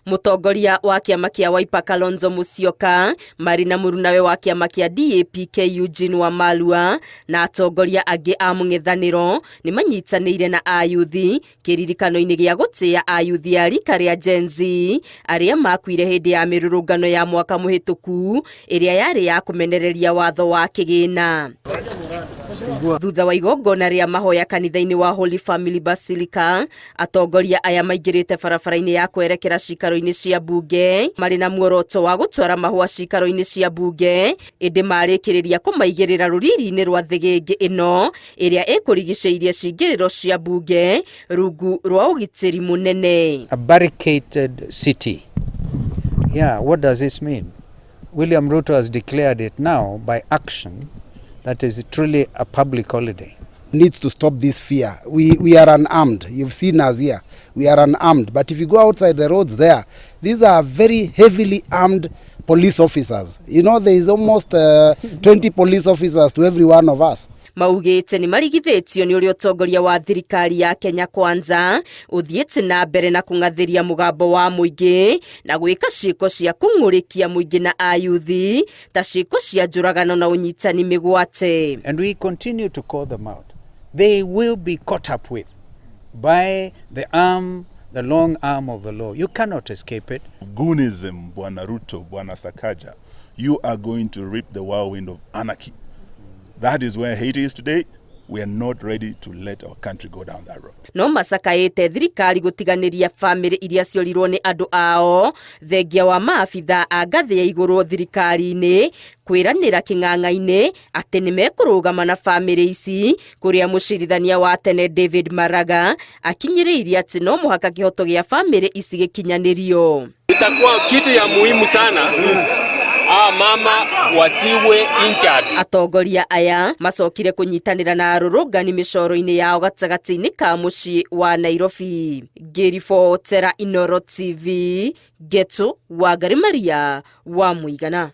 Mũtongoria wa kĩama kĩa Wiper Kalonzo Musyoka marĩ na mũrunawe wa kĩama kĩa DAP-K Eugene Wamalwa na atongoria angĩ a mũng'ethanĩro nĩ manyitanĩire na ayuthi kĩririkano-inĩ gĩa gũtĩa ayuthi a rika rĩa Gen Z arĩa makuire hĩndĩ ya mĩrũrũngano ya mwaka mũhĩtũku ĩrĩa yarĩ ya kũmenereria watho wa kĩgĩna. Thutha wa igongona rĩa mahoya kanitha-inĩ wa Holy Family Basilica, atongoria aya maingĩrĩte barabara-inĩ ya kwerekera cikaro-inĩ cia mbunge marĩ na muoroto wa gũtwara mahũa cikaro-inĩ cia mbunge, ĩndĩ marĩkĩrĩria kũmaigĩrĩra rũriri-inĩ rwa thĩgĩngĩ ĩno ĩrĩa ĩkũrigicĩirie cingĩrĩro cia mbunge rungu rwa ũgitĩri mũnene. A barricaded city. Yeah, what does this mean? William Ruto has declared it now by action that is truly a public holiday. Needs to stop this fear. We are unarmed. You've seen us here. We are unarmed. But if you go outside the roads there, these are very heavily armed police officers. There is almost 20 police officers to every one of us. Maugĩte nĩ marigithĩtio nĩ ũrĩa ũtongoria wa thirikari ya Kenya Kwanza ũthiĩte na mbere na kũng'athĩria mũgambo wa mũingĩ na gwĩka ciĩko cia kũng'ũrĩkia mũingĩ na ayuthi ta ciĩko cia njũragano na ũnyitani mĩgwate. And we continue to call them out. They will be caught up with by the arm, the long arm of the law. You cannot escape it. Goonism, Bwana Ruto, Bwana Sakaja, you are going to reap the whirlwind of anarchy. That is where Haiti is today. We are not ready to let our country go down that road. No macakaĩte thirikari gũtiganĩria bamĩrĩ iria ciorirwo nĩ andũ ao thengia wa maabitha a ngathĩ ya igũrũ thirikari-inĩ kwĩranĩra kĩng'ang'a-inĩ atĩ nĩ mekũrũgama na bamĩrĩ ici, kũrĩa mũcirithania wa tene David Maraga akinyĩrĩirie atĩ no mũhaka kĩhoto gĩa bamĩrĩ ici gĩkinyanĩrio. Itakuwa kitu ya muhimu sana mama wasiwe injured. Atongoria aya macokire kũnyitanĩra na arũrũngani mĩcoro-inĩ yao gatagatĩ-inĩ ka mũciĩ wa Nairobi. Ngĩribotera Inoro TV, Geto Wangari Maria wa Mũigana.